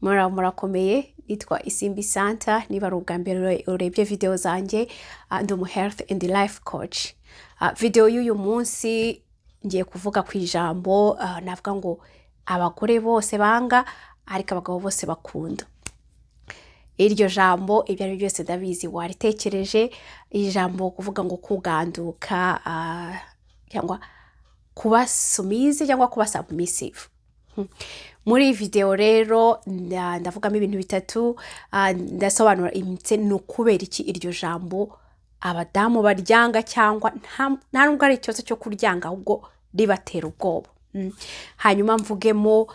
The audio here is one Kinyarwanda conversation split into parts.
Muraho, murakomeye. Nitwa Isimbi Santa. Niba ari ubwa mbere urebye video zanjye, ndi umu health and life coach. Video y'uyu munsi ngiye kuvuga ku ijambo navuga ngo abagore bose banga ariko abagabo bose bakunda. Iryo jambo, ibyo ari byo byose ndabizi waritekereje, ijambo kuvuga ngo kuganduka cyangwa kuba soumise cyangwa kuba submissive. Muri iyi video rero ndavugamo ibintu bitatu. Ndasobanura ndetse ni ukubera iki iryo jambo abadamu baryanga, cyangwa nta nubwo ari ikibazo cyo kuryanga, ahubwo ribatera ubwoba. Hanyuma mvugemo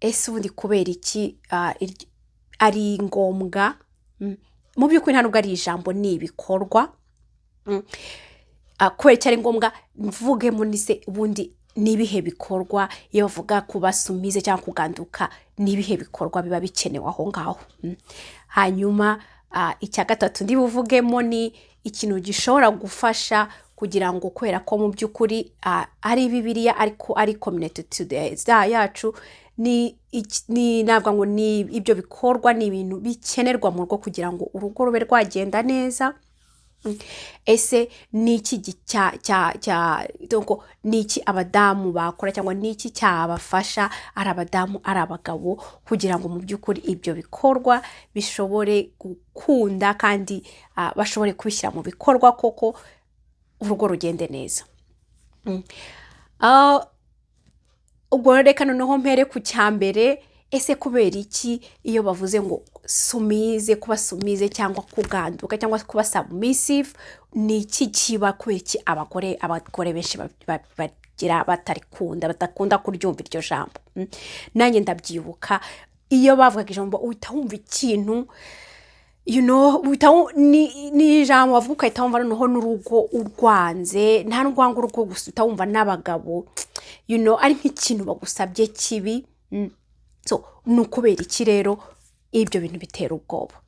ese ubundi kubera iki ari ngombwa. Mu by'ukuri nta nubwo ari ijambo, ni ibikorwa. Kubera icyo ari ngombwa, mvugemo nise ubundi n'ibihe bikorwa, iyo bavuga kuba soumise cyangwa kuganduka, n'ibihe bikorwa biba bikenewe aho ngaho. Hanyuma icya gatatu ndi buvugemo ni ikintu gishobora gufasha kugira ngo, kubera ko mu by'ukuri ari Bibiliya ariko ari community today yacu, ni navuga ngo ni ibyo bikorwa, ni ibintu bikenerwa mu rugo kugira ngo urugo rube rwagenda neza. Ese ni iki cya cya cya donc ni iki abadamu bakora, cyangwa ni iki cyabafasha, ari abadamu ari abagabo, kugira ngo mu by'ukuri ibyo bikorwa bishobore gukunda kandi bashobore kubishyira mu bikorwa koko, urugo rugende neza? Ubwo reka noneho mpere ku cya mbere. Ese kubera iki iyo bavuze ngo soumise, kuba soumise cyangwa kuganduka cyangwa kuba submissive, ni iki kiba? Kubera iki abagore benshi bagira batarikunda, badakunda kuryumva iryo jambo? Nanjye ndabyibuka, iyo bavugaga ijambo uhita wumva ikintu, uhita ni ijambo bavuga ugahita wumva noneho n'urugo urwanze. Nta n'urwanga urugo gusa, uhita wumva n'abagabo, ari nk'ikintu bagusabye kibi. So ni ukubera iki rero ibyo bintu bitera ubwoba?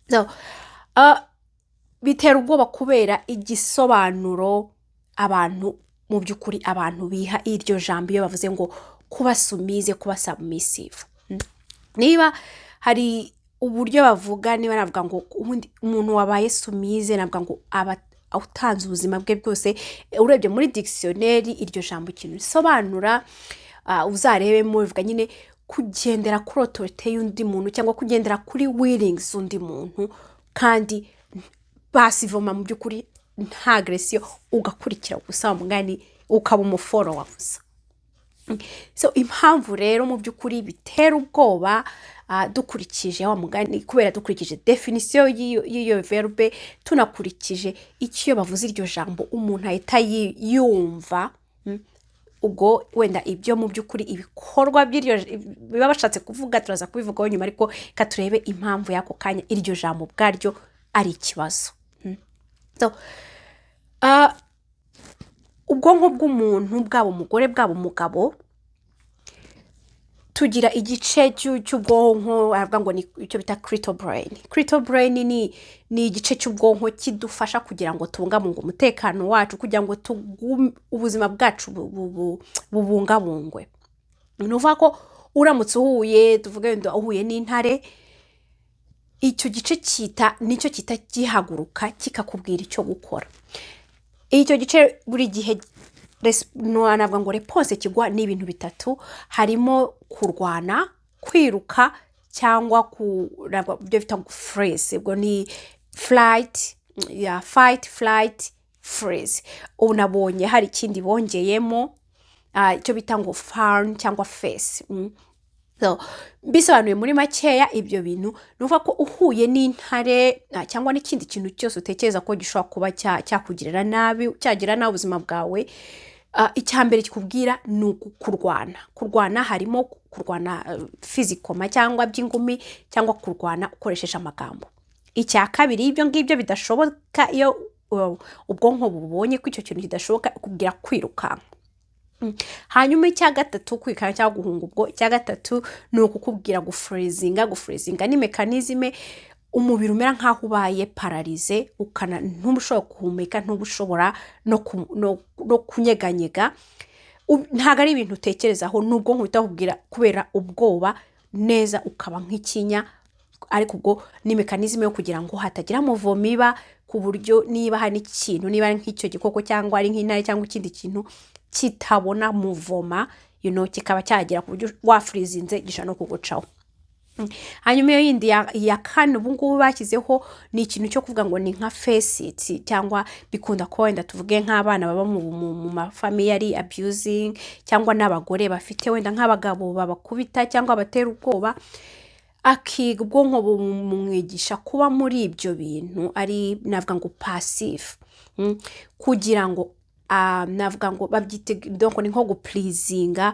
So, bitera ubwoba kubera igisobanuro abantu, mu by'ukuri, abantu biha iryo jambo iyo bavuze ngo kuba soumise, kuba submissive. Niba hari uburyo bavuga, niba navuga ngo ubundi umuntu wabaye soumise, navuga ngo aba utanze ubuzima bwe bwose. Urebye muri dictionnaire iryo jambo ikintu risobanura, uzarebemo, bivuga nyine kugendera kuri autorité y'undi muntu cyangwa kugendera kuri willings z'undi muntu, kandi passivement, mu by'ukuri nta agression, ugakurikira gusa, wa mugani ukaba umufollower gusa. So impamvu rero mu by'ukuri bitera ubwoba, dukurikije wa mugani, kubera dukurikije définition y'iyo verbe, tunakurikije icyo iyo bavuze iryo jambo umuntu ahita yumva, ubwo wenda ibyo mu by'ukuri ibikorwa by'iryo biba bashatse kuvuga turaza kubivugaho nyuma, ariko reka turebe impamvu y'ako kanya iryo jambo ubwaryo ari ikibazo. So, ubwonko bw'umuntu, bwaba umugore bwaba umugabo, tugira igice cy'ubwonko baravuga ngo ni icyo bita critical brain. Critical brain ni igice cy'ubwonko kidufasha kugira ngo tubungabunge umutekano wacu, kugira ngo ubuzima bwacu bubungabungwe. Ni ukuvuga ko uramutse uhuye, tuvuge wenda uhuye n'intare, icyo gice cyita nicyo kita gihaguruka kikakubwira icyo gukora. Icyo gice buri gihe navuga ngo réponse kigwa ni ibintu bitatu, harimo kurwana, kwiruka cyangwa ku ntabwo ibyo bita ngo freeze. Ubwo ni flight ya fight, flight, freeze. Ubu nabonye hari ikindi bongeyemo, icyo bita ngo fawn cyangwa face. So, bisobanuye muri makeya ibyo bintu, ni ukuvuga ko uhuye n'intare cyangwa n'ikindi kintu cyose utekereza ko gishobora kuba cyakugirira nabi, cyagira nabi ubuzima bwawe, icya mbere kikubwira ni kurwana. Kurwana harimo kurwana physiquement cyangwa by'ingumi, cyangwa kurwana ukoresheje amagambo. Icya kabiri, ibyo ngibyo bidashoboka, iyo ubwonko bubonye ko icyo kintu kidashoboka, kubwira kwirukanka. Hanyuma icya gatatu, kwirukanka cyangwa guhunga, ubwo icya gatatu ni ukukubwira gufreezinga. Gufreezinga ni mécanisme umubiri umera nk'aho ubaye paralysé, ukana ntuba ushobora guhumeka, ntuba ushobora no kunyeganyega. Ntabwo ari ibintu utekerezaho, ni ubwonko buhita bukubwira kubera ubwoba. neza, ukaba nk'ikinya. Ariko ubwo ni mécanisme yo kugira ngo hatagira mouvement iba, ku buryo niba hari n'ikintu, niba ari nk'icyo gikoko cyangwa ari nk'intare cyangwa ikindi kintu kitabona mouvement, kikaba cyagera ku buryo wafreezinze gishobora no kugucaho. Hanyuma iyo yindi ya kane ubu ngubu bashyizeho ni ikintu cyo kuvuga ngo ni nka face it, cyangwa bikunda kuba wenda tuvuge nk'abana baba mu mafamille ari abusing, cyangwa n'abagore bafite wenda nk'abagabo babakubita cyangwa batera ubwoba, akiga ubwonko bumwigisha kuba muri ibyo bintu ari, navuga ngo passive, kugira ngo navuga ngo babyite, donc ni nko gupleasinga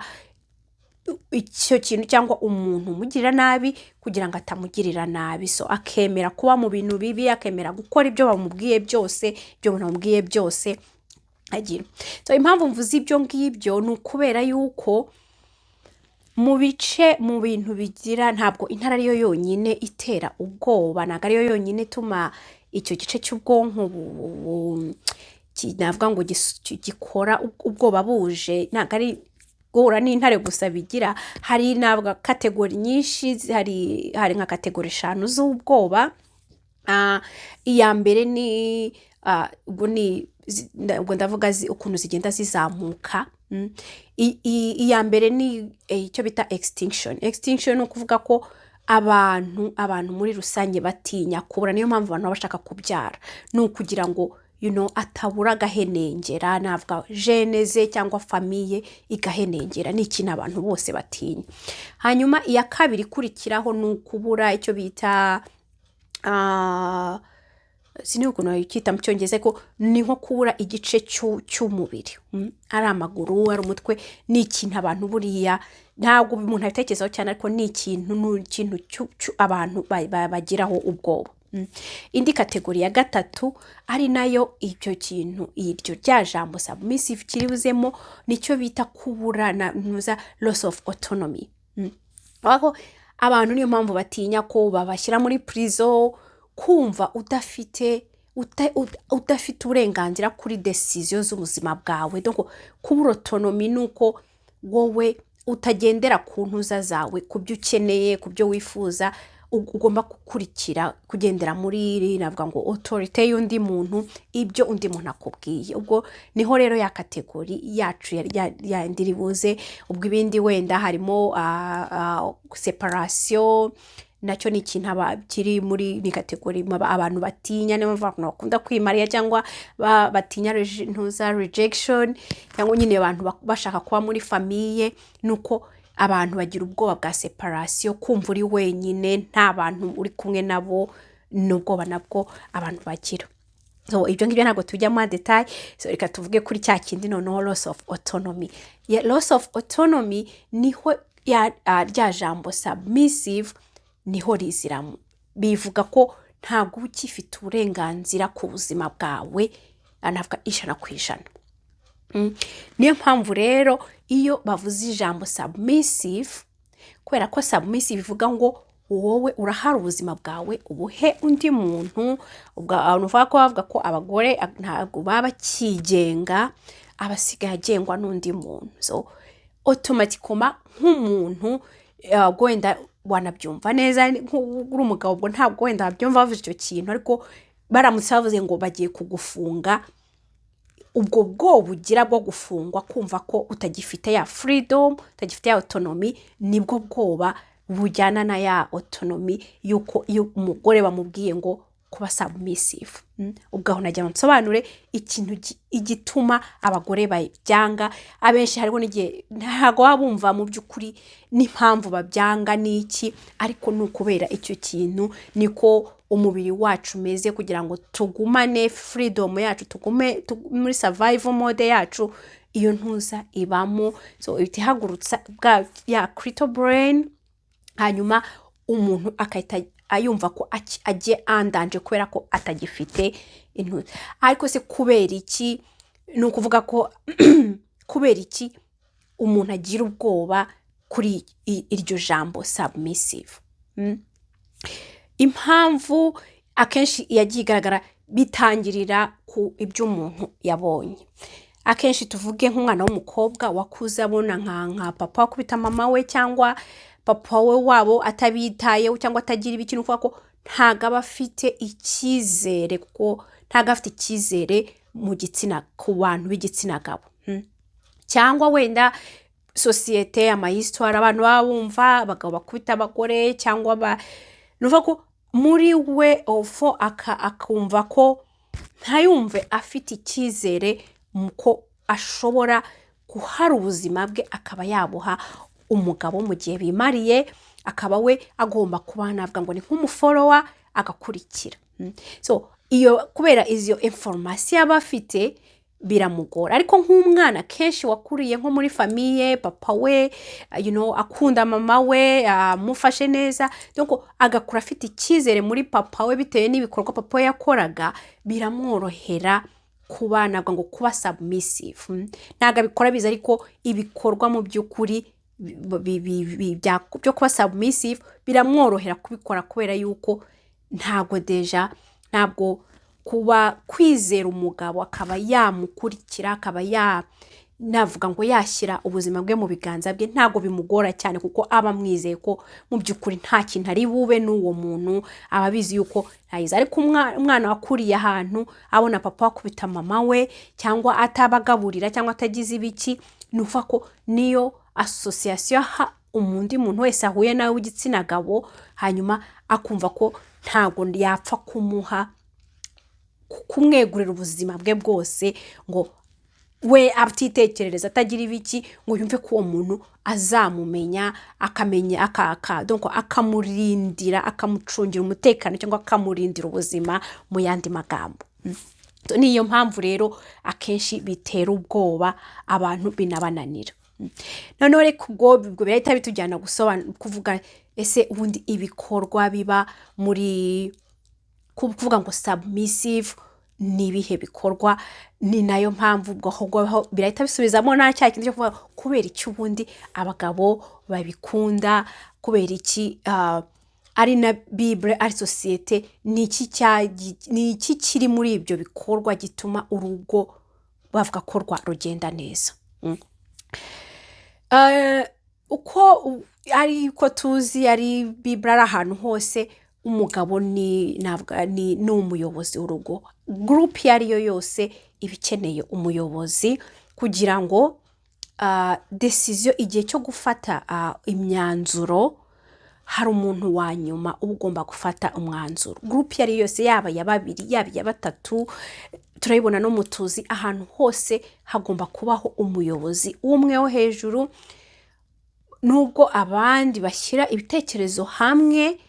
icyo kintu cyangwa umuntu umugirira nabi, kugira ngo atamugirira nabi. So akemera kuba mu bintu bibi, akemera gukora ibyo bamubwiye byose, ibyo bamubwiye byose agira. So impamvu mvuze ibyo ngibyo ni ukubera yuko mu bice, mu bintu bigira, ntabwo intare ariyo yonyine itera ubwoba, ntabwo ariyo yonyine ituma icyo gice cy'ubwonko navuga ngo gikora ubwoba buje. Ntabwo ari guhura n'intare gusa bigira. Hari navuga catégorie nyinshi, hari nka catégorie eshanu z'ubwoba. Iya mbere ni ubwo ni ubwo ndavuga ukuntu zigenda zizamuka. Iya mbere ni icyo bita extinction. Extinction ni ukuvuga ko abantu muri rusange batinya kubura. Niyo mpamvu abantu baba bashaka kubyara, ni ukugira ngo atabura agahenengera, navuga gène ze cyangwa famille igahenengera. Ni ikintu abantu bose batinya. Hanyuma iya kabiri ikurikiraho ni ukubura icyo bita, sinzi ukuntu bacyita mu Cyongereza, ariko ni nko kubura igice cy'umubiri, ari amaguru, ari umutwe. Ni ikintu abantu buriya ntabwo umuntu abitekerezaho cyane, ariko ni ikintu abantu bagiraho ubwoba. Indi catégorie ya gatatu, ari nayo icyo kintu, iryo rya jambo submissive kiribuzemo, nicyo bita kubura na ntuza loss of autonomy. Aho abantu niyo mpamvu batinya ko babashyira muri prison, kumva udafite uburenganzira kuri décision z'ubuzima bwawe. Donc kubura autonomie ni uko wowe utagendera ku ntuza zawe, ku byo ukeneye, ku byo wifuza, ugomba gukurikira, kugendera muri, navuga ngo autorité y'undi muntu, ibyo undi muntu akubwiye. Ubwo niho rero ya catégorie yacu yandi iri buze. Ubwo ibindi wenda harimo séparation, nacyo ni ikintu aba kiri muri ni catégorie abantu batinya. Niyo mpamvu abantu bakunda kwimariya cyangwa batinya ntuza rejection, cyangwa nyine abantu bashaka kuba muri famille, ni uko abantu bagira ubwoba bwa séparation, kumva uri wenyine, nta bantu uri kumwe nabo, ni ubwoba nabwo abantu bagira. So ibyo ngibyo ntabwo tujyamo détail. So reka tuvuge kuri cya kindi noneho, loss of autonomy. Ya, loss of autonomy niho rya jambo submissive niho riziramo. Bivuga ko ntabwo uba ukifite uburenganzira ku buzima bwawe, navuga 100%. Niyo mpamvu rero iyo bavuze ijambo submissive, kubera ko submissive bivuga ngo wowe urahara ubuzima bwawe ubuhe undi muntu. Ubwo abantu bavuga ko bavuga ko abagore ntabwo baba bakigenga, aba asigaye agengwa n'undi muntu. So automatiquement nk'umuntu, wenda wanabyumva neza uri umugabo, ubwo ntabwo wenda wabyumva bavuze icyo kintu, ariko baramutse bavuze ngo bagiye kugufunga, ubwo bwoba ugira bwo gufungwa, kumva ko utagifite ya freedom, utagifite ya autonomy, nibwo bwoba bujyana na ya autonomy y'uko iyo umugore bamubwiye ngo kuba submissive. Ubwo aho nagira ngo nsobanure ikintu igituma abagore babyanga. Abenshi hariho n'igihe ntabwo baba bumva mu by'ukuri n'impamvu babyanga n'iki, ariko ni ukubera icyo kintu, niko umubiri wacu umeze. Kugira ngo tugumane freedom yacu, tugume muri survival mode yacu, iyo ntuza ibamo. So ihita ihagurutsa bwa ya critical brain, hanyuma umuntu agahita ayumva ko agiye en danger kubera ko atagifite intuza. Ariko se kubera iki? Ni ukuvuga ko kubera iki umuntu agira ubwoba kuri iryo jambo submissive? Impamvu akenshi yagiye igaragara, bitangirira ku ibyo umuntu yabonye. Akenshi tuvuge nk'umwana w'umukobwa wakuze abona nka papa akubita mama we, cyangwa papa papa we wabo atabitayeho cyangwa atagira ibiki, ni ukuvuga ko ntabwo aba afite icyizere, kuko ntabwo afite icyizere mu gitsina, ku bantu b'igitsina gabo. Cyangwa wenda sosiyete, ama histoires abantu baba bumva, abagabo bakubita abagore cyangwa ba, ni ukuvuga ko muri we ofo akumva ko ntayumve afite icyizere mu ko ashobora guhara ubuzima bwe, akaba yabuha umugabo mu gihe bimariye, akaba we agomba kuba, navuga ngo ni nk'umu follower, agakurikira. So iyo kubera izo information aba afite biramugora. Ariko nk'umwana kenshi wakuriye nko muri famille, papa we akunda mama we, amufashe neza, donc agakura afite icyizere muri papa we bitewe n'ibikorwa papa we yakoraga, biramworohera kuba, navuga ngo kuba submissive. Ntabwo abikora biza, ariko ibikorwa mu by'ukuri byo kuba submissive biramworohera kubikora, kubera yuko ntabwo déjà, ntabwo kuba kwizera umugabo akaba yamukurikira, akaba ya, navuga ngo yashyira ubuzima bwe mu biganza bye, ntabwo bimugora cyane, kuko aba amwizeye ko mu by'ukuri nta kintu ari bube n'uwo muntu, aba abizi yuko ntayizi. Ariko umwana wakuriye ahantu abona papa akubita mama we, cyangwa atabagaburira, cyangwa atagize ibiki, ni ukuvuga ko niyo association aha undi muntu wese ahuye nawe w'igitsina gabo, hanyuma akumva ko ntabwo yapfa kumuha, kumwegurira ubuzima bwe bwose, ngo we atitekerereza, atagira ibiki, ngo yumve ko uwo muntu azamumenya, akamenya donc akamurindira, akamucungira umutekano cyangwa akamurindira ubuzima mu yandi magambo. Niyo mpamvu rero akenshi bitera ubwoba abantu, binabananira. Noneho reka ubwo birahita bitujyana gusobanura, kuvuga ese ubundi ibikorwa biba muri kuvuga ngo submissive ni ibihe bikorwa? Ni nayo mpamvu ubwo ahubwo birahita bisubizamo nta cya kintu cyo kuvuga kubera iki ubundi abagabo babikunda, kubera iki ari na Bible, ari sosiyete, ni iki kiri muri ibyo bikorwa gituma urugo bavuga ko rugenda neza? Uko ari ko tuzi, ari Bible, ari ahantu hose, umugabo ni, navuga ni umuyobozi w'urugo. Groupe iyo ari yo yose iba ikeneye umuyobozi kugira ngo décision, igihe cyo gufata imyanzuro, hari umuntu wa nyuma uba ugomba gufata umwanzuro. Groupe iyo ari yo yose, yaba iya babiri, yaba iya batatu, turabibona no mu tuzi, ahantu hose hagomba kubaho umuyobozi umwe wo hejuru, nubwo abandi bashyira ibitekerezo hamwe,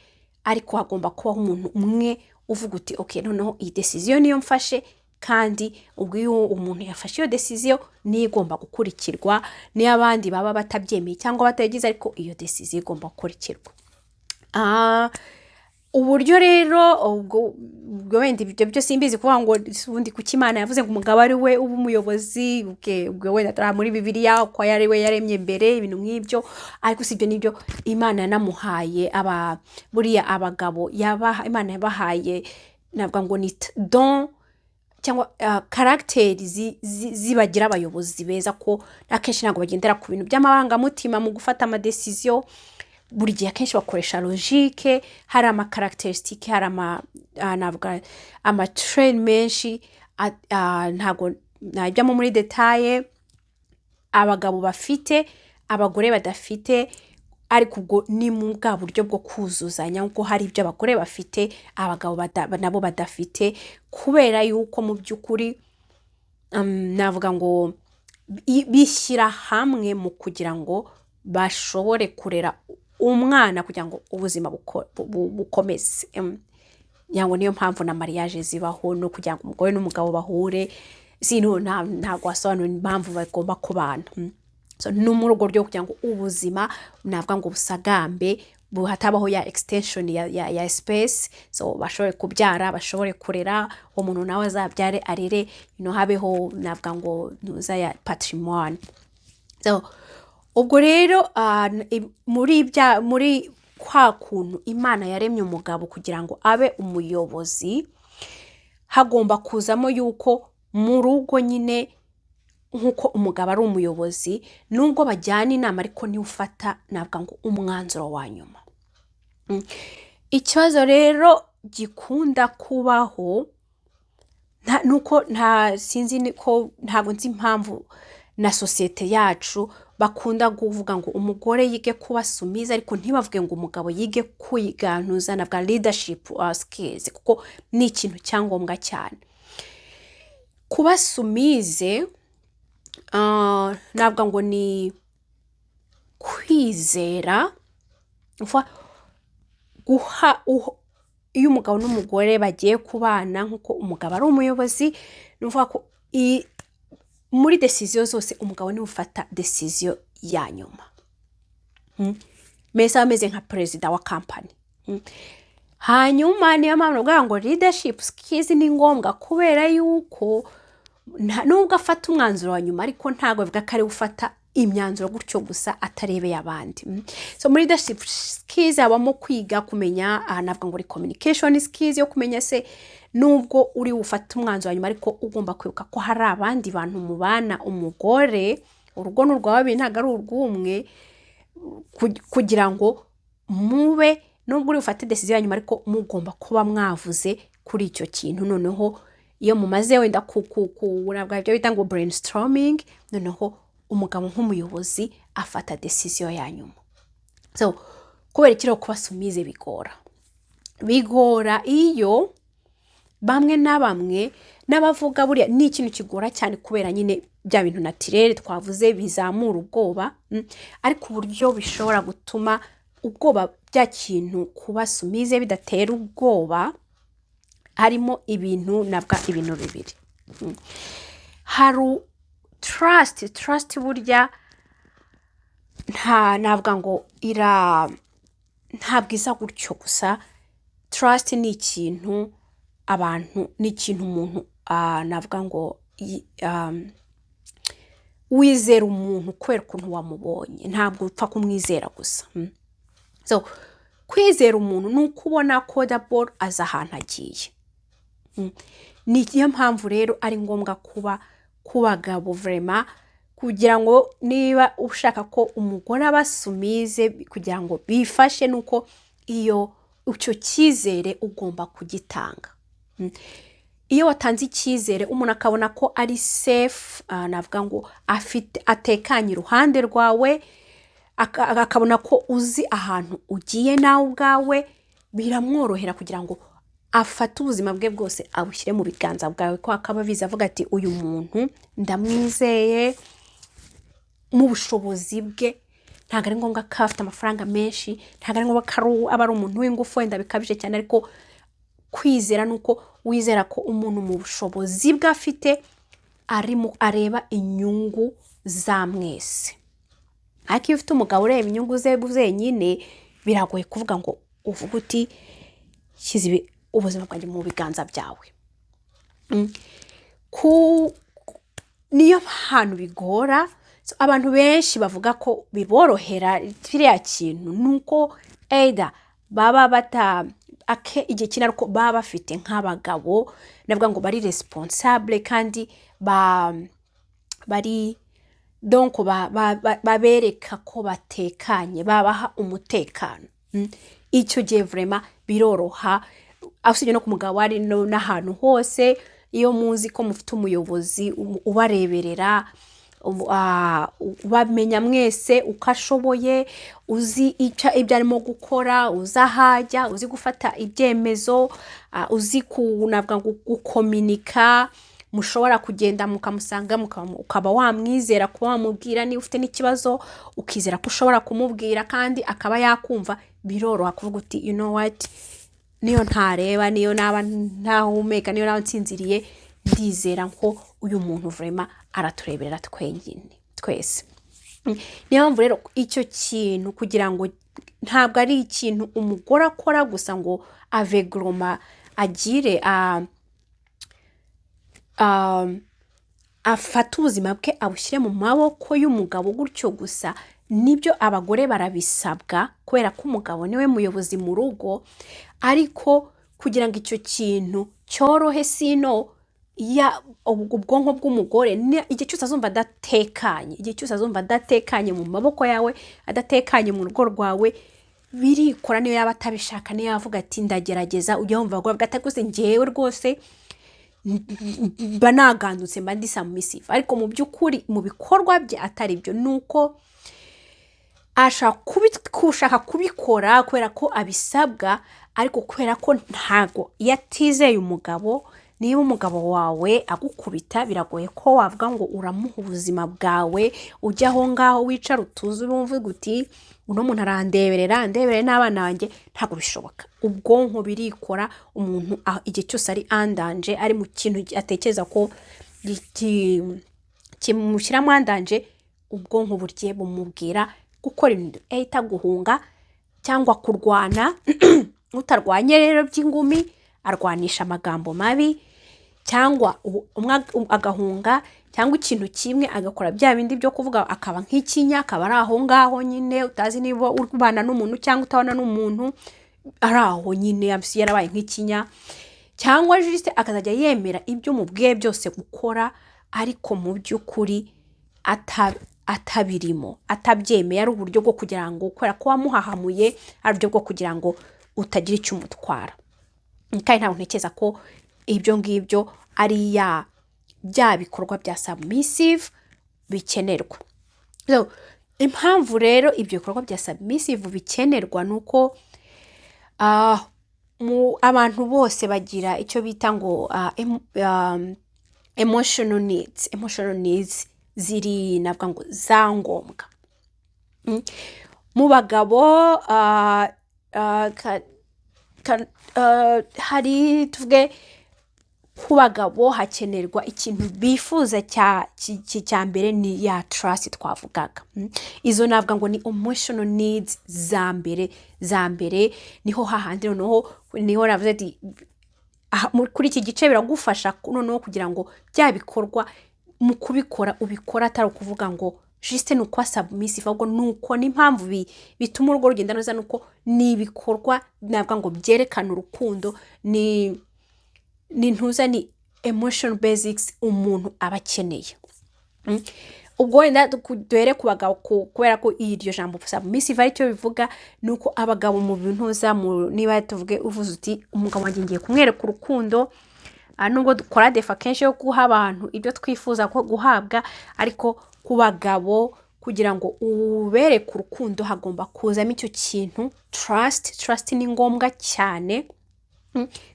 ariko hagomba kubaho umuntu umwe uvuga uti: "Ok, noneho iyi décision niyo mfashe." Kandi ubwo iyo umuntu yafashe iyo décision, niyo igomba gukurikirwa, niyo abandi baba batabyemeye cyangwa batayigize, ariko iyo décision igomba gukurikirwa. Uburyo rero ubwo wenda ibyo byo simbizi, kuvuga ngo ubundi kuki Imana yavuze ngo umugabo ari we uba umuyobozi. Ubwo wenda turi muri Bibiliya, ko ari we yaremye mbere, ibintu nk'ibyo. Ariko si ibyo, n'ibyo Imana yanamuhaye aba, buriya abagabo yabaha, Imana yabahaye, navuga ngo ni don cyangwa caractère zibagira abayobozi beza, ko akenshi ntabwo bagendera ku bintu by'amarangamutima mu gufata ama décisions. Buri gihe akenshi bakoresha logique. Hari ama caractéristiques, hari ama navuga ama traits menshi, ntabwo najyamo muri détails, abagabo bafite abagore badafite. Ariko ubwo ni mu bwa buryo bwo kuzuzanya, kuko hari ibyo abagore bafite abagabo nabo badafite, kubera yuko mu by'ukuri navuga ngo bishyira hamwe mu kugira ngo bashobore kurera umwana, kugira ngo ubuzima bukomeze. Ngira ngo niyo mpamvu na mariage zibaho, no kugira ngo umugore n'umugabo bahure. Sino ntabwo wasobanura impamvu bagomba kubana. So, ni muri urwo buryo kugira ngo ubuzima, navuga ngo busagambe, hatabaho ya extension ya espèce, so bashobore kubyara, bashobore kurera, uwo muntu nawe azabyare, arere, habeho, navuga ngo ntuza ya patrimoine. So ubwo rero muri kwa kuntu Imana yaremye umugabo kugira ngo abe umuyobozi, hagomba kuzamo yuko mu rugo nyine Nk'uko umugabo ari umuyobozi, nubwo bajyana inama, ariko niwe ufata, navuga ngo, umwanzuro wa nyuma. Ikibazo rero gikunda kubaho nuko nta sinzi niko, ntabwo nzi impamvu na sosiyete yacu bakunda kuvuga ngo umugore yige kuba soumise, ariko ntibavuge ngo umugabo yige kwiganuza na bwa leadership skills, kuko ni ikintu cyangombwa cyane. Kuba soumise, navuga ngo ni kwizera, guha iyo umugabo n'umugore bagiye kubana, nk'uko umugabo ari umuyobozi, ni ukuvuga ko muri décision zose umugabo niwe ufata décision ya nyuma. Mbese aba ameze nka perezida wa kampani. Hanyuma niyo mpamvu navuga ngo leadership skills ni ngombwa, kubera yuko nubwo afata umwanzuro wa nyuma, ariko ntabwo bivuga ko ari we ufata imyanzuro gutyo gusa atarebeye abandi. So muri leadership skills habamo kwiga kumenya, aha navuga ngo ni communication skills yo kumenya se nubwo uri bufate umwanzuro wa nyuma, ariko ugomba kwibuka ko hari abandi bantu mubana. Umugore, urugo ni urwa babiri, ntabwo ari urw'umwe. Kugira ngo mube, nubwo uri bufate décision ya nyuma, ariko mugomba kuba mwavuze kuri icyo kintu. Noneho iyo mumaze wenda ibyo bita ngo brainstorming, noneho umugabo nk'umuyobozi afata décision ya nyuma. So kubera ikiriho, kuba soumise bigora. Bigora iyo bamwe na bamwe n'abavuga buriya ni ikintu kigora cyane, kubera nyine bya bintu naturel twavuze bizamura ubwoba. Ariko uburyo bishobora gutuma ubwoba, bya kintu kuba soumise bidatera ubwoba, harimo ibintu, navuga ibintu bibiri. Hari trust. Trust burya nta, navuga ngo ira, ntabwo iza gutyo gusa. Trust ni ikintu abantu, ni ikintu umuntu, navuga ngo wizera umuntu kubera ukuntu wamubonye, ntabwo upfa kumwizera gusa. So kwizera umuntu ni uko ubona ko d'abord azi ahantu agiye. Niyo mpamvu rero ari ngombwa kuba ku bagabo vraiment, kugira ngo niba ushaka ko umugore aba soumise, kugira ngo bifashe, ni uko iyo icyo cyizere ugomba kugitanga. Iyo watanze icyizere, umuntu akabona ko ari safe, navuga ngo afite, atekanye iruhande rwawe, akabona ko uzi ahantu ugiye nawe ubwawe, biramworohera kugira ngo afate ubuzima bwe bwose abushyire mu biganza bwawe, ko akaba abizi, avuga ati: "Uyu muntu ndamwizeye mu bushobozi bwe." Ntabwo ari ngombwa ko afite amafaranga menshi, ntabwo ari ngombwa ko aba ari umuntu w'ingufu wenda bikabije cyane, ariko kwizera ni uko wizera ko umuntu mu bushobozi bwe afite arimo areba inyungu za mwese. Ariko iyo ufite umugabo ureba inyungu ze zenyine, biragoye kuvuga ngo uvuge uti: "Shyize ubuzima bwanjye mu biganza byawe." Niyo hantu bigora. Abantu benshi bavuga ko biborohera kiriya kintu, ni uko either baba bata igihe kinini, ariko baba bafite nk'abagabo, navuga ngo bari responsable, kandi bari donc babereka ko batekanye, babaha umutekano. Icyo gihe vraiment biroroha, usibye no ku mugabo, ari n'ahantu hose. Iyo muzi ko mufite umuyobozi ubareberera, ubamenya mwese uko ashoboye, uzi ibyo arimo gukora, uzi aho ajya, uzi gufata ibyemezo, uzi navuga ngo gukominika, mushobora kugenda mukamusanga, ukaba wamwizera kuba wamubwira niba ufite n'ikibazo, ukizera ko ushobora kumubwira kandi akaba yakumva, biroroha kuvuga uti: "You know what, niyo ntareba, niyo naba ntahumeka, niyo naba nsinziriye, ndizera ko uyu muntu vraiment aratureberera twenyine twese." Niyo mpamvu rero icyo kintu, kugira ngo ntabwo ari ikintu umugore akora gusa ngo avegroma agire afate ubuzima bwe abushyire mu maboko y'umugabo gutyo gusa. Nibyo, abagore barabisabwa kubera ko umugabo niwe muyobozi mu rugo, ariko kugira ngo icyo kintu cyorohe, sino Ya ubwonko bw'umugore, igihe cyose azumva adatekanye, igihe cyose azumva adatekanye mu maboko yawe, adatekanye mu rugo rwawe, birikora. Niyo yaba atabishaka, niyo yavuga ati "Ndagerageza", ujya wumva abagore bavuga ati "Rwose ngewe rwose mba nagandutse, mba ndi submissive", ariko mu by'ukuri mu bikorwa bye atari byo. Ni uko ashaka gushaka kubikora kubera ko abisabwa, ariko kubera ko ntago iyo atizeye umugabo. Niba umugabo wawe agukubita, biragoye ko wavuga ngo uramuha ubuzima bwawe, ujya aho ngaho wicara utuze, uvuga uti "Uno muntu arandeberera, andeberere n'abana banjye". Ntabwo bishoboka. Ubwonko birikora. Umuntu igihe cyose ari en danger, ari mu kintu atekereza ko kimushyiramo en danger, ubwonko burye bumubwira gukora ibintu, ahita guhunga cyangwa kurwana. Utarwanye rero by'ingumi, arwanisha amagambo mabi, cyangwa umwe agahunga, cyangwa ikintu kimwe agakora bya bindi byo kuvuga, akaba nk'ikinya, akaba ari aho ngaho nyine, utazi niba ubana n'umuntu cyangwa utabana n'umuntu, ari aho nyine yarabaye nk'ikinya, cyangwa juste akazajya yemera ibyo umubwiye byose gukora, ariko mu by'ukuri atabirimo, atabyemeye, ari uburyo bwo kugira ngo, kubera ko wamuhahamuye, ari uburyo bwo kugira ngo utagira icyo umutwara. Kandi ntabwo ntekereza ko ibyo ngibyo ari ya bya bikorwa bya submissive bikenerwa. So, impamvu rero ibyo bikorwa bya submissive bikenerwa ni uko abantu bose bagira icyo bita ngo emotional needs. Emotional needs ziri, navuga ngo za ngombwa. Mu bagabo hari, tuvuge ku bagabo hakenerwa ikintu bifuza cya mbere ni ya trust twavugaga. Izo navuga ngo ni emotional needs za mbere za mbere. Niho hahandi noneho niho navuze ati aha, kuri iki gice biragufasha noneho kugira ngo bya bikorwa mu kubikora ubikora atari ukuvuga ngo juste ni ukuba submissive, ahubwo ni uko n'impamvu bituma urugo rugenda neza, ni uko ni ibikorwa navuga ngo byerekana urukundo, ni ntuza, ni emotion basics umuntu aba akeneye. Ubwo wenda duhere ku bagabo, kubera ko iryo jambo submissive aricyo bivuga. Ni uko abagabo mu bintuza niba tuvuge uvuze uti "Umugabo wanjye ngiye kumwereka urukundo", nubwo dukora défaut kenshi yo guha abantu ibyo twifuza ko guhabwa, ariko ku bagabo kugira ngo ubereke urukundo hagomba kuzamo icyo kintu trust. Trust ni ngombwa cyane.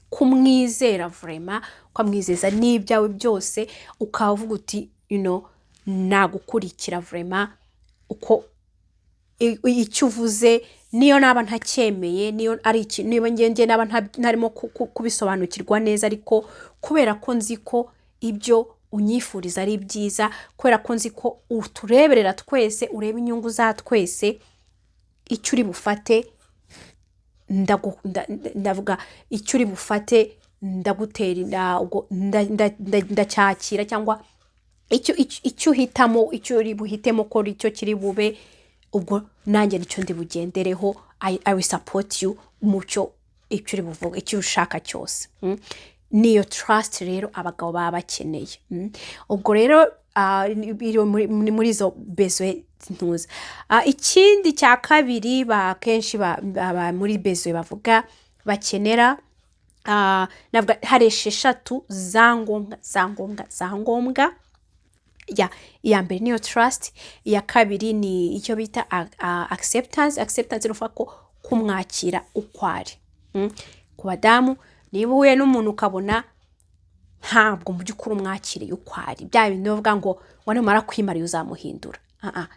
Kumwizera vraiment, ukamwizeza n'ibyawe byose, ukavuga uti "Nagukurikira vraiment uko icyo uvuze, niyo naba ntacyemeye, niyo ari iki, niba ngenge naba ntarimo kubisobanukirwa neza, ariko kubera ko nzi ko ibyo unyifuriza ari byiza, kubera ko nzi ko utureberera twese, ureba inyungu za twese, icyo uri bufate ndavuga icyo uri bufate ndagutera inda, ubwo ndacyakira, cyangwa icyo uhitamo, icyo uri buhitemo ko icyo kiri bube, ubwo nanjye nicyo ndi bugendereho. I will support you mu cyo icyo uri buvuge, icyo ushaka cyose." Niyo trust rero abagabo baba bakeneye. Ubwo rero biri muri izo besoin ntuza. Ikindi cya kabiri kenshi muri besoin bavuga bakenera, navuga hari esheshatu za ngombwa, za ngombwa, za ngombwa. Ya iya mbere niyo trust, iya kabiri ni icyo bita acceptance. Acceptance ni ukuvuga ko kumwakira uko ari. Ku badamu, niba uhuye n'umuntu ukabona ntabwo mu by'ukuri umwakiriye uko ari, bya bindi bavuga ngo numara kwimarira uzamuhindura, ah ah,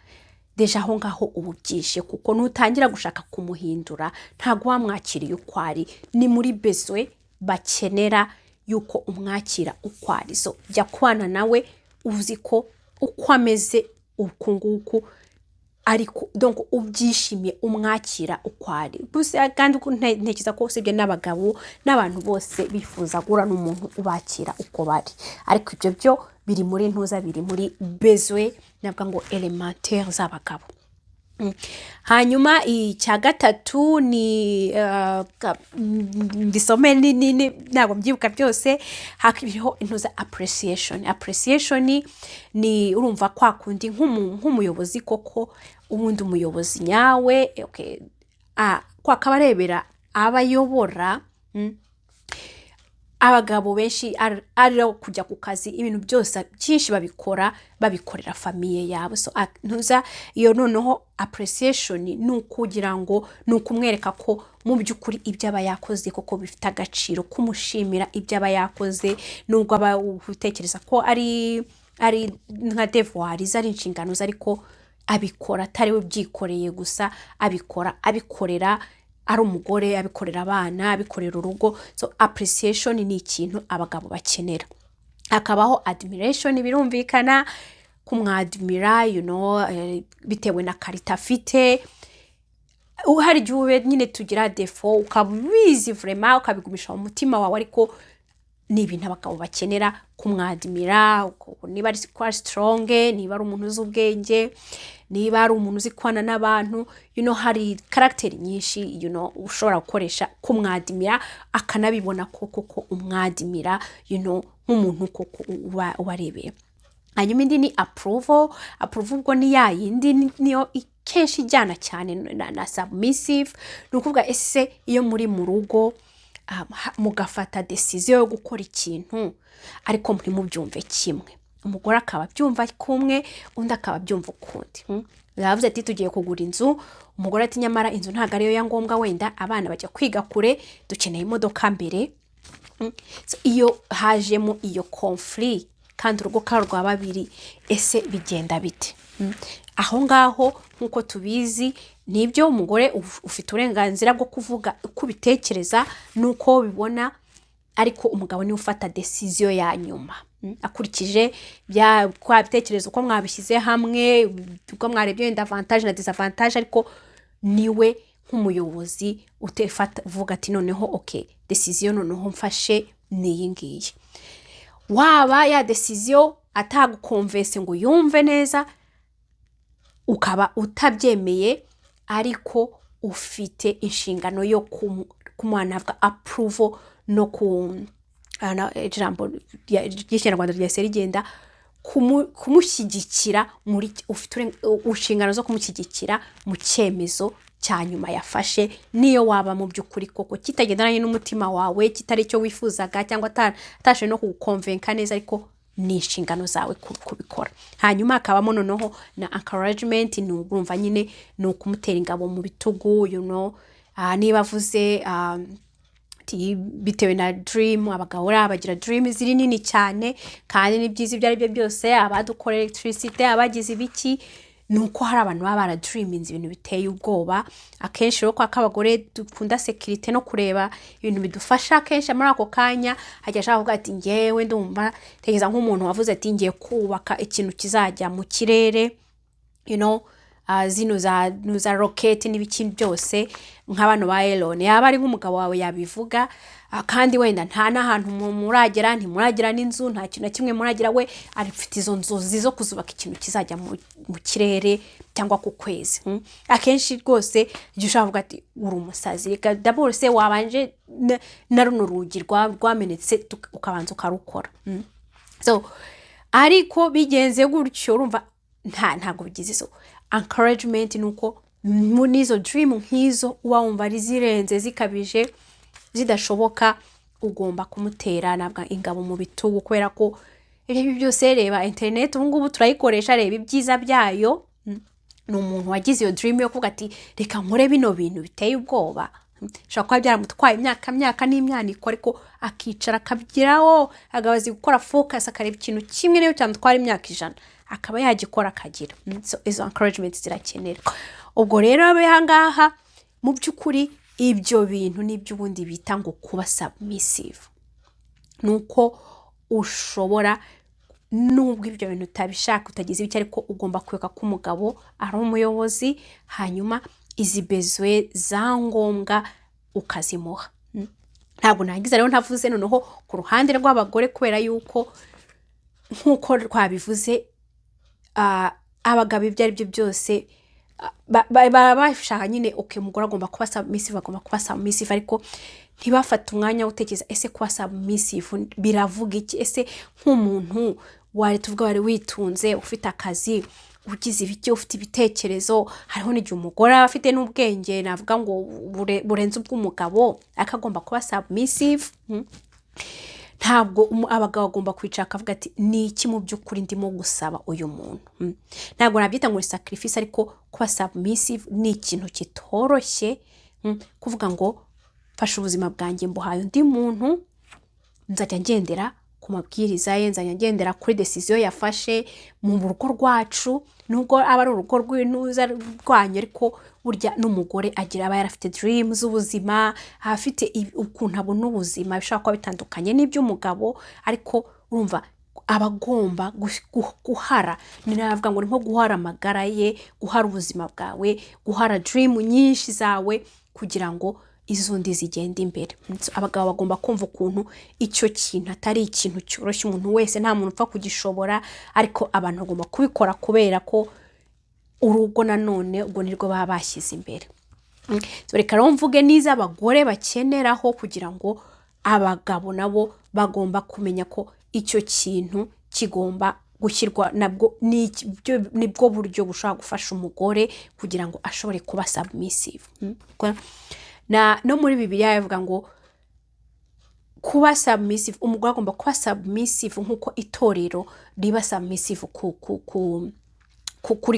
déjà aho ngaho uba ubyishe, kuko nutangira gushaka kumuhindura ntabwo wamwakiriye uko ari. Ni muri besoin bakenera yuko umwakira uko ari. So jya kubana nawe uzi ko uko ameze uku nguku, ariko donc ubyishimiye, umwakira uko ari gusa. Kandi ntekereza ko usibye n'abagabo, n'abantu bose bifuza guhura n'umuntu ubakira uko bari, ariko ibyo byo biri muri ntuza, biri muri besoin navuga ngo élémentaire z'abagabo. Hanyuma icya gatatu ni mbisome ntabwo mbyibuka byose. Hakiriho intuza appreciation. Appreciation ni, urumva, kwa kundi nk'umuyobozi koko, ubundi umuyobozi nyawe, okay, kwa akaba arebera abayobora. Abagabo benshi ari kujya ku kazi, ibintu byose byinshi babikora babikorera famille yabo. So ntuza iyo noneho appreciation ni ukugira ngo ni ukumwereka ko mu by'ukuri ibyo aba yakoze koko bifite agaciro, kumushimira ibyo aba yakoze, nubwo aba utekereza ko ari nka devoir ze, ari inshingano ze, ariko abikora atari we ubyikoreye gusa, abikora abikorera ari umugore, abikorera abana, abikorera urugo. So appreciation ni ikintu abagabo bakenera. Hakabaho admiration, birumvikana, kumwadmira bitewe na qualité afite. Hari igihe ube nyine tugira défaut, ukaba ubizi vraiment, ukabigumisha mu mutima wawe, ariko ni ibintu abagabo bakenera, kumwadmira niba ari ko ari strong, niba ari umuntu uzi ubwenge, niba ari umuntu uzi kubana n'abantu. Hari caractère nyinshi ushobora gukoresha kumwadmira, akanabibona ko koko umwadmira nk'umuntu koko uba ubarebeye. Hanyuma indi ni approval. Approval ubwo ni ya yindi niyo kenshi ijyana cyane na submissive. Ni ukuvuga, ese iyo muri mu rugo mugafata décision yo gukora ikintu, ariko ntimubyumve kimwe, umugore akaba abyumva kumwe, undi akaba abyumva ukundi? Yavuze ati: "Tugiye kugura inzu." Umugore ati: "Nyamara inzu ntabwo ariyo ya ngombwa, wenda abana bajya kwiga kure, dukeneye imodoka mbere." So, iyo hajemo iyo conflit kandi urugo kari rwa babiri, ese bigenda bite? Aho ngaho, nk'uko tubizi, nibyo, umugore ufite uburenganzira bwo kuvuga uko ubitekereza n'uko ubibona, ariko umugabo niwe ufata décision ya nyuma, akurikije bya kwa bitekerezo uko mwabishyize hamwe, uko mwarebye wenda avantage na désavantage, ariko niwe nk'umuyobozi utefata uvuga ati: "Noneho ok, décision noneho mfashe ni iyi ngiyi." Waba ya décision ataguconvaince ngo yumve neza, ukaba utabyemeye, ariko ufite inshingano yo kumuha navuga approval no ku ijambo ry'Ikinyarwanda ryahise rigenda, kumushyigikira muri, ufite inshingano zo kumushyigikira mu cyemezo cya nyuma yafashe, niyo waba mu by'ukuri koko kitagendanye n'umutima wawe, kitari icyo wifuzaga, cyangwa atashoboye no kuguconvainca neza, ariko ni inshingano zawe kubikora. Hanyuma hakabamo noneho na encouragement. Ni urumva nyine ni ukumutera ingabo mu bitugu, niba avuze ati bitewe na dream, abagabo buriya bagira dream ziri nini cyane, kandi ni byiza. Ibyo ari byo byose, abadukora electricity, abagize ibiki, ni uko hari abantu baba baradreaminze ibintu biteye ubwoba. Akenshi rero kwa ko abagore dukunda sécurité no kureba ibintu bidufasha, akenshi muri ako kanya hajya ashaka kuvuga ati: "Ngewe ndumva tekereza," nk'umuntu wavuze ati: "Ngiye kubaka ikintu kizajya mu kirere, zino za roketi n'ibiki byose," nka bano ba Elon. Yaba ari nk'umugabo wawe yabivuga, kandi wenda nta n'ahantu muragera, ntimuragira n'inzu, nta kintu na kimwe muragira, we afite izo nzozi zo kuzubaka ikintu kizajya mu kirere cyangwa ku kwezi. Akenshi rwose igihe ushobora kuvuga ati: "Uri umusazi, reka d'abord se wabanje na runo rugi rwamenetse ukabanza ukarukora." So ariko bigenze gutyo, urumva ntabwo bigize. So encouragement ni uko n'izo dream nk'izo uba wumva ari zirenze, zikabije, zidashoboka, ugomba kumutera ntabwo ingabo mu bitugu, kubera ko ibyo aribyo byose, reba interineti ubu ngubu turayikoresha, reba ibyiza byayo. Ni umuntu wagize iyo dream yo kuvuga ati: "Reka nkore bino bintu biteye ubwoba." Bishobora kuba byaramutwaye imyaka myaka n'imyaniko, ariko akicara akabigeraho, agabaza gukora focus, akareba ikintu kimwe, niyo cyamutwara imyaka 100 akaba yagikora akagira. So izo encouragement zirakenerwa. Ubwo rero aha ngaha mu by'ukuri ibyo bintu nibyo ubundi bita ngo kuba submissive, ni uko ushobora, nubwo ibyo bintu utabishaka, utagize ibyo, ariko ugomba kwibuka ko umugabo ari umuyobozi, hanyuma izi besoins za ngombwa ukazimuha. Ntabwo narangiza rero ntavuze noneho ku ruhande rw'abagore, kubera yuko nk'uko twabivuze, abagabo ibyo ari byo byose Baba bashaka nyine, okay, umugore agomba kuba submissive, agomba kuba submissive, ariko ntibafate umwanya wo gutekereza: ese kuba submissive biravuga iki? Ese nk'umuntu wari, tuvuga, wari witunze, ufite akazi, ugize ibiki, ufite ibitekerezo, hariho n'igihe umugore aba afite n'ubwenge, navuga ngo burenze ubw'umugabo, ariko agomba kuba submissive. Ntabwo abagabo bagomba kwicara akavuga ati: "Ni iki mu by'ukuri ndimo gusaba uyu muntu?" Ntabwo nabyita ngo ni sacrifice, ariko kuba submissive ni ikintu kitoroshye. Kuvuga ngo mfashe ubuzima bwanjye mbuhaye undi muntu, nzajya ngendera ku mabwiriza ye, nzajya ngendera kuri décision yafashe mu rugo rwacu, nubwo aba ari urugo rw'intuza rwanyu, ariko burya n'umugore agira, aba yarafite dream z'ubuzima, aba afite ukuntu abona ubuzima bishobora kuba bitandukanye n'iby'umugabo, ariko urumva aba agomba guhara, ni navuga ngo ni nko guhara amagara ye, guhara ubuzima bwawe, guhara dream nyinshi zawe kugira ngo izundi zigenda imbere. So, abagabo bagomba kumva ukuntu icyo kintu atari ikintu cyoroshye umuntu wese, nta muntu upfa kugishobora, ariko abantu bagomba kubikora kubera ko urugo nanone ubwo nirwo baba bashyize imbere. So, reka rero mvuge n'izo abagore bakeneraho kugira ngo abagabo nabo bagomba kumenya ko icyo kintu kigomba gushyirwa, nabwo nibwo buryo bushobora gufasha umugore kugira ngo ashobore kuba submissive. Na no muri Bibiliya bivuga ngo kuba submissive, umugore agomba kuba submissive nk'uko itorero riba submissive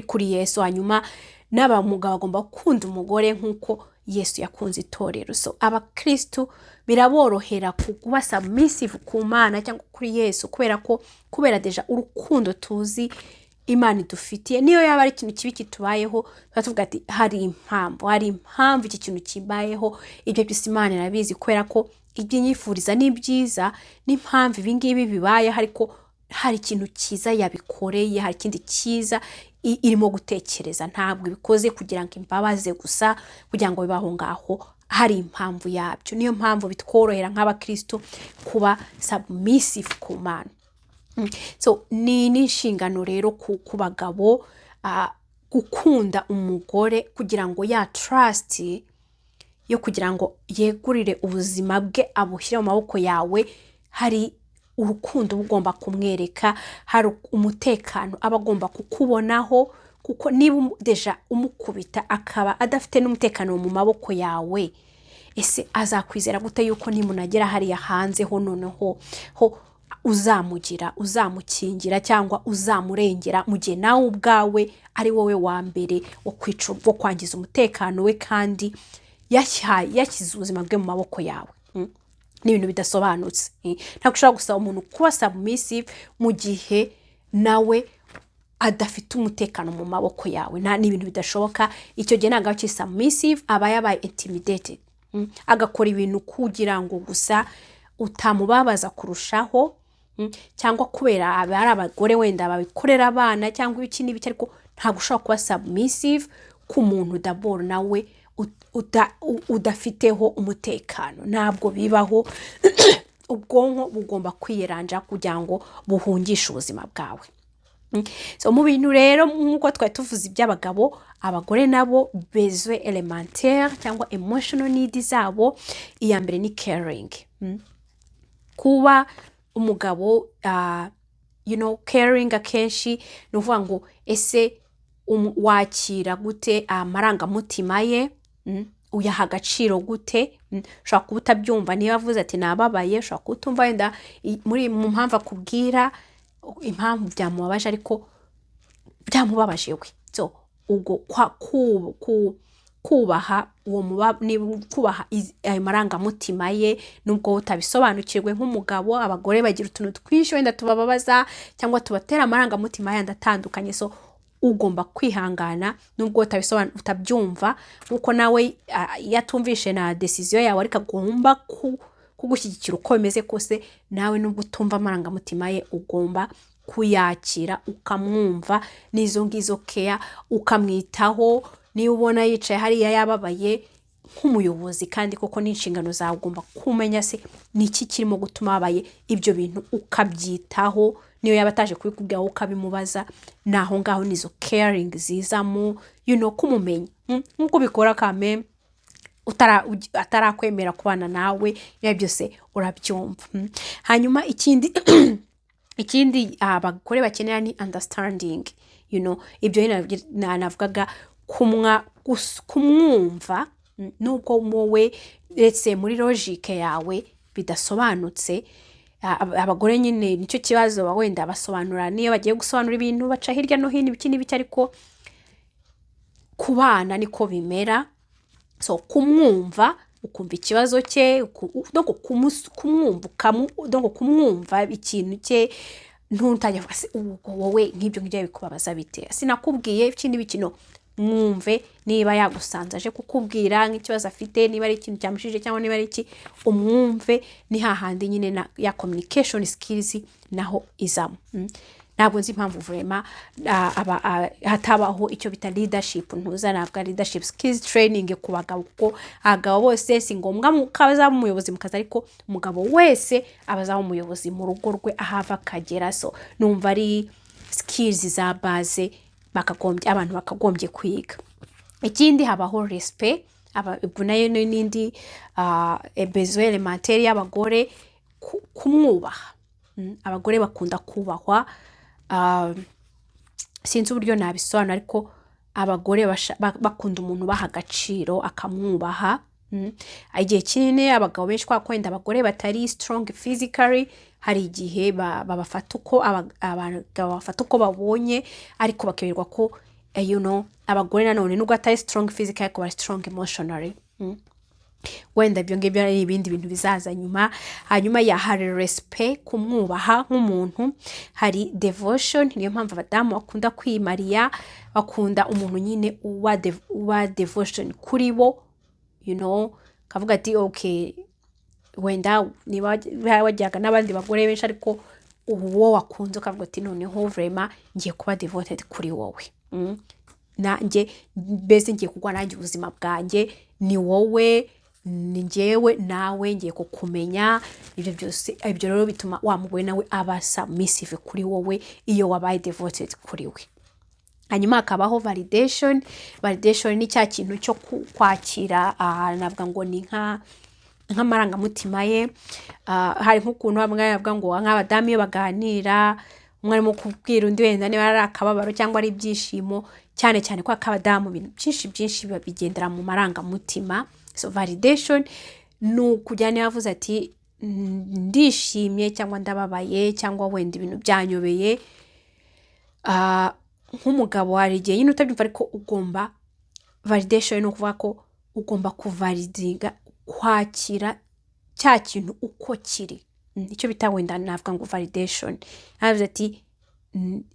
kuri Yesu, hanyuma n'abamugabo agomba gukunda umugore nk'uko Yesu yakunze itorero. So abakristu biraborohera kuba submissive ku Mana cyangwa kuri Yesu, kubera ko kubera déjà urukundo tuzi Imana idufitiye. Niyo yaba ari ikintu kibi kitubayeho, tuba tuvuga ati: "Hari impamvu, hari impamvu iki kintu kibayeho." Ibyo byose Imana irabizi, kubera ko ibyo inyifuriza ni byiza, n'impamvu ibi ngibi bibayeho, ariko hari ikintu cyiza yabikoreye, hari ikindi cyiza irimo gutekereza. Ntabwo ibikoze kugira ngo imbabaze gusa, kugira ngo bibe aho ngaho, hari impamvu yabyo. Niyo mpamvu bitworohera nk'abakristo kuba submissive ku Mana. So ni n'inshingano rero ku bagabo gukunda umugore kugira ngo ya trust yo kugira ngo yegurire ubuzima bwe, abushyire mu maboko yawe. Hari urukundo uba ugomba kumwereka, hari umutekano aba agomba kukubonaho, kuko niba déjà umukubita akaba adafite n'umutekano mu maboko yawe, ese azakwizera gute yuko nimunagera hariya hanze ho noneho ho uzamugira, uzamukingira cyangwa uzamurengera, mu gihe nawe ubwawe ari wowe wa mbere wo kwica, wo kwangiza umutekano we, kandi yashyize ubuzima bwe mu maboko yawe? Ni ibintu bidasobanutse. Ntabwo ushobora gusaba umuntu kuba submissive mu gihe nawe adafite umutekano mu maboko yawe. Nta, ni ibintu bidashoboka. Icyo gihe ntabwo aba akiri submissive, aba yabaye intimidated. Agakora ibintu kugira ngo gusa utamubabaza kurushaho, cyangwa kubera aba ari abagore wenda babikorera abana cyangwa ibiki n'ibiki, ariko ntabwo ushobora kuba submissive ku muntu d'abord nawe udafiteho umutekano. Ntabwo bibaho. Ubwonko bugomba kwiyeranja kugira ngo buhungishe ubuzima bwawe. So mu bintu rero, nk'uko twari tuvuze iby'abagabo, abagore nabo besoin élémentaire cyangwa emotional need zabo, iya mbere ni caring. Kuba umugabo caring akenshi ni ukuvuga ngo ese wakira gute amarangamutima ye? Uyaha agaciro gute? Ushobora kuba utabyumva niba avuze ati: "Nababaye." Ushobora kuba utumva wenda muri mu mpamvu akubwira impamvu byamubabaje, ariko byamubabaje we. So ubwo kubaha uwo muba ni kubaha ayo marangamutima ye, nubwo utabisobanukirwe nk'umugabo. Abagore bagira utuntu twinshi wenda tubababaza cyangwa tubatera amarangamutima yandi atandukanye. So ugomba kwihangana nubwo utabyumva, nkuko nawe iyo atumvishe na décision yawe, ariko agomba kugushyigikira uko bimeze kose. Nawe nubwo utumva amarangamutima ye, ugomba kuyakira, ukamwumva n'izo ngizo keya, ukamwitaho. Niba ubona yicaye hariya yababaye, Nk'umuyobozi kandi koko n'inshingano zawe, ugomba kumenya se ni iki kirimo gutuma habaye ibyo bintu, ukabyitaho. Niyo yaba ataje kubikubwira, wowe ukabimubaza. Ni aho ngaho nizo caring zizamo, kumumenya. Nk'uko ubikora kame atarakwemera kubana nawe, ibyo byose urabyumva. Hanyuma ikindi abagore bakenera ni understanding. Ibyo nyine navugaga, kumwumva, nubwo wowe ndetse muri logique yawe bidasobanutse. Abagore nyine nicyo kibazo, wenda basobanura, niyo bagiye gusobanura ibintu baca hirya no hino, ibiki n'ibiki, ariko ku bana niko bimera. So kumwumva, ukumva ikibazo cye, donc kumwumva, donc kumwumva ikintu cye, ntutange kuvuga se ubwo wowe nk'ibyo ngibyo bikubabaza bite, sinakubwiye iki n'ibiki. No mwumve, niba yagusanze aje kukubwira nk'ikibazo afite, niba ari ikintu cyamushije cyangwa niba ari iki, umwumve. Ni hahandi nyine na ya communication skills naho izamo. Ntabwo nzi impamvu vraiment hatabaho icyo bita leadership, ntuza navuga leadership skills training ku bagabo, kuko abagabo bose si ngombwa ko azaba umuyobozi mu kazi, ariko umugabo wese aba azaba umuyobozi mu rugo rwe aho ava akagera. So numva ari skills za base bakagombye, abantu bakagombye kwiga. Ikindi, habaho respect. Ubwo nayo ni n'indi besoin élémentaire y'abagore, kumwubaha. Abagore bakunda kubahwa. Sinzi uburyo nabisobanura, ariko abagore bakunda umuntu ubaha agaciro, akamwubaha. Igihe kinini abagabo benshi, kwa ko wenda abagore batari strong physically, hari igihe babafata uko abagabo bafata uko babonye, ariko bakirirwa ko abagore nanone nubwo atari strong physically, ariko bari strong emotionally. Wenda ibyo ngibyo ari ibindi bintu bizaza nyuma. Hanyuma ya hari respect, kumwubaha nk'umuntu. Hari devotion, niyo mpamvu abadamu bakunda kwimariya, bakunda umuntu nyine uba devotion kuri bo, kavuga ati okay, wenda niba wajyaga n'abandi bagore benshi, ariko ubu uwo wakunze ukavuga ati noneho vraiment ngiye kuba devoted kuri wowe. Nanjye mbese ngiye kugwa nanjye ubuzima bwanjye ni wowe, ni njyewe nawe, ngiye kukumenya ibyo byose. Ibyo rero bituma wa mugore nawe aba submissive kuri wowe iyo wabaye devoted kuri we. Hanyuma hakabaho validation. Validation ni cya kintu cyo kwakira, navuga ngo ni nk'amarangamutima ye. Hari nk'ukuntu bamwe bavuga ngo nk'abadamu iyo baganira, umwe arimo kubwira undi wenda niba ari akababaro cyangwa ari ibyishimo, cyane cyane ko ak'abadamu ibintu byinshi byinshi biba bigendera mu marangamutima. So validation ni ukujya niba avuze ati ndishimye cyangwa ndababaye cyangwa wenda ibintu byanyobeye, nk'umugabo hari igihe nyine utabyumva, ariko ugomba, validation ni ukuvuga ko ugomba kuvalidinga, kwakira cya kintu uko kiri. Icyo bita wenda navuga ngo validation, aravuze ati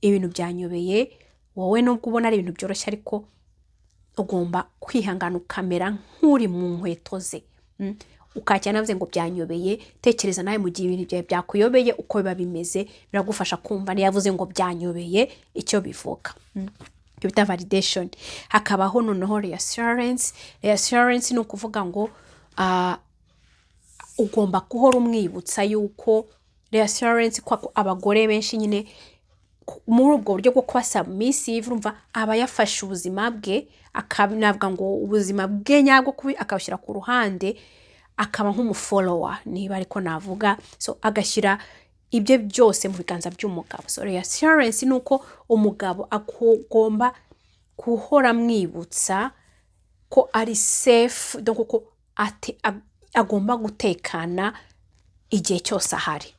ibintu byanyobeye, wowe nubwo ubona ari ibintu byoroshye, ariko ugomba kwihangana ukamera nk'uri mu nkweto ze. Ukakira navuze ngo byanyobeye, tekereza nawe mu gihe ibintu byawe byakuyobeye uko biba bimeze, biragufasha kumva niyo yavuze ngo byanyobeye icyo bivuga. Icyo bita validation. Hakabaho noneho reassurance. Reassurance ni ukuvuga ngo ugomba guhora umwibutsa yuko, reassurance, ko abagore benshi nyine muri ubwo buryo bwo kuba submissive, urumva aba yafashe ubuzima bwe, navuga ngo ubuzima bwe nyabwo akabushyira ku ruhande, akaba nk'umufollower niba ariko navuga. So agashyira ibye byose mu biganza by'umugabo. So reassurance ni uko umugabo agomba guhora amwibutsa ko ari safe, donc ko agomba gutekana igihe cyose ahari.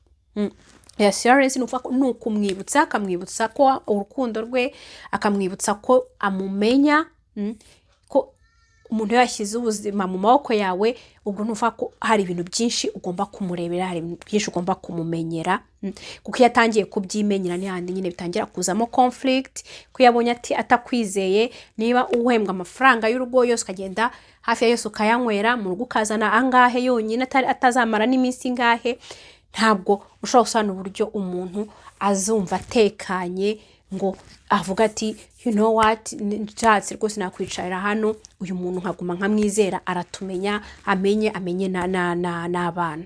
Reassurance ni ukuvuga ko ni ukumwibutsa, akamwibutsa ko urukundo rwe, akamwibutsa ko amumenya, ko umuntu iyo yashyize ubuzima mu maboko yawe, ubwo ni ukuvuga ko hari ibintu byinshi ugomba kumurebera, hari ibintu byinshi ugomba kumumenyera, kuko iyo atangiye kubyimenyera ni handi nyine bitangira kuzamo conflict, ko iyo abonye ati atakwizeye, niba uhembwa amafaranga y'urugo yose, ukagenda hafi ya yose ukayanywera mu rugo, ukazana angahe yonyine atazamara n'iminsi ingahe, ntabwo ushobora gusobanura uburyo umuntu azumva atekanye. ngo avuga ati: "You know what, nshatse rwose nakwicarira hano, uyu muntu nkaguma nkamwizera, aratumenya, amenye n'abana."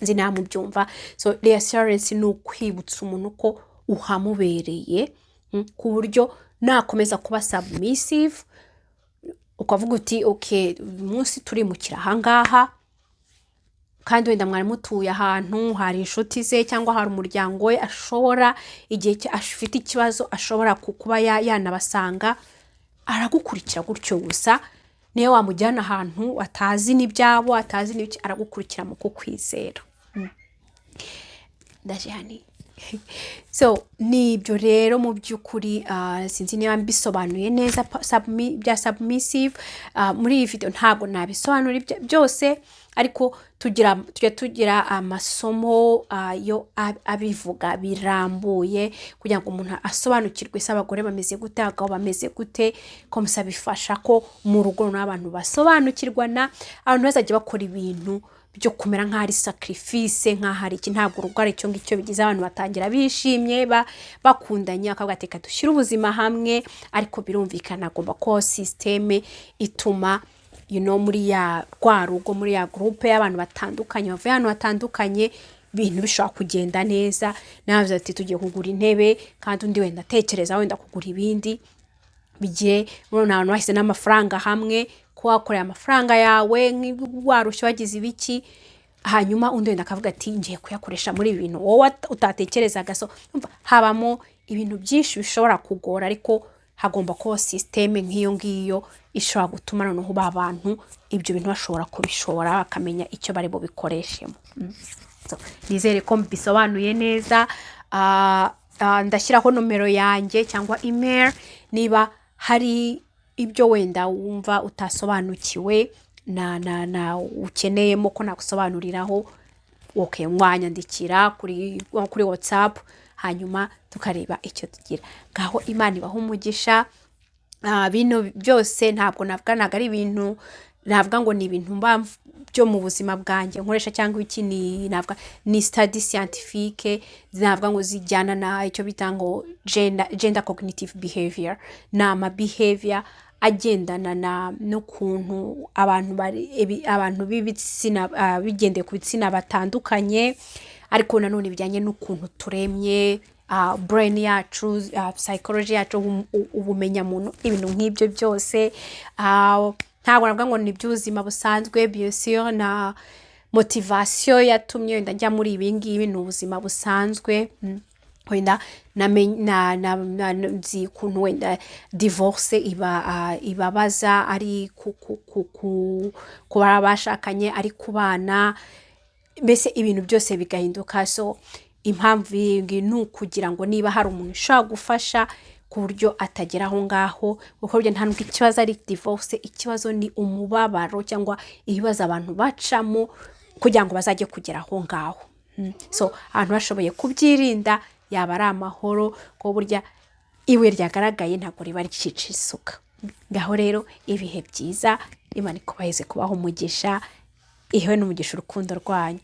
Nzi namubyumva. So reassurance ni ukwibutsa umuntu ko uhamubereye, ku buryo nakomeza kuba submissive, ukavuga uti: "Okay, uyu munsi turimukira ahangaha." Kandi wenda mwari mutuye ahantu hari inshuti ze cyangwa hari umuryango we, ashobora igihe afite ikibazo ashobora kuba yanabasanga, aragukurikira gutyo gusa. Niyo wamujyana ahantu atazi n'ibyabo, atazi n'ibiki, aragukurikira mu kukwizera. Ndaje hani. So ni ibyo rero mu by'ukuri. Sinzi niba mbisobanuye neza bya submissive. Muri iyi video ntabwo nabisobanura byose, ariko tujya tugira amasomo yo abivuga birambuye kugira ngo umuntu asobanukirwe se abagore bameze gute, abagabo bameze gute. Comme ça bifasha ko mu rugo n'abantu basobanukirwana, abantu bazajya bakora ibintu byo kumera nk'aho ari sacrifice, nk'aho ari iki. Ntabwo urugo ari icyo ngicyo bigize. Abantu batangira bishimye, bakundanye, bakavuga ati: "Reka dushyire ubuzima hamwe." Ariko birumvikana agomba kubaho système ituma muri ya rwa rugo, muri ya groupe y'abantu batandukanye bavuye ahantu hatandukanye, ibintu bishobora kugenda neza. Nawe ati: "Tugiye kugura intebe," kandi undi wenda atekereza wenda kugura ibindi bigire. Urabona abantu bashyize n'amafaranga hamwe, ko wakoreye amafaranga yawe warushye, wagize ibiki, hanyuma undi wenda akavuga ati: "Ngiye kuyakoresha muri ibi bintu wowe utatekerezaga." So urumva habamo ibintu byinshi bishobora kugora, ariko hagomba kubaho système nk'iyo ngiyo ishobora gutuma noneho ba bantu ibyo bintu bashobora kubishobora, bakamenya icyo bari bubikoreshemo. So, nizere ko mbisobanuye neza. Ndashyiraho nomero yanjye cyangwa email niba hari ibyo wenda wumva utasobanukiwe na ukeneyemo ko nagusobanuriraho. Okay, mwanyandikira kuri WhatsApp, hanyuma tukareba icyo tugira. Ngaho Imana ibaha umugisha. Bino byose ntabwo navuga, ntabwo ari ibintu navuga ngo ni ibintu mba byo mu buzima bwanjye nkoresha cyangwa iki. Ni navuga ni study scientifique, navuga ngo zijyana na icyo bita ngo gender cognitive behavior. Ni ama behavior agendana na n'ukuntu abantu bari abantu b'ibitsina, bigendeye ku bitsina batandukanye, ariko nanone bijyanye n'ukuntu turemye, brain yacu, psychology yacu, ubumenyamuntu, ibintu nk'ibyo byose. Ntabwo navuga ngo ni iby'ubuzima busanzwe. Bien sûr, na motivation yatumye wenda njya muri ibi ngibi ni ubuzima busanzwe. Wenda nzi ukuntu wenda divorce iba ibabaza, ari ku baba bashakanye, ari ku bana, mbese ibintu byose bigahinduka. So impamvu y'iyi ngiyi ni ukugira ngo niba hari umuntu ushobora gufasha ku buryo atagera aho ngaho, kuko burya nta nubwo ikibazo ari divorce, ikibazo ni umubabaro cyangwa ibibazo abantu bacamo kugira ngo bazajye kugera aho ngaho. So abantu bashoboye kubyirinda yaba ari amahoro, kuko burya ibuye ryagaragaye ntabwo riba rikica isuka. Ngaho rero ibihe byiza, Imana ikubaheze kubaho umugisha, ihe n'umugisha urukundo rwanyu.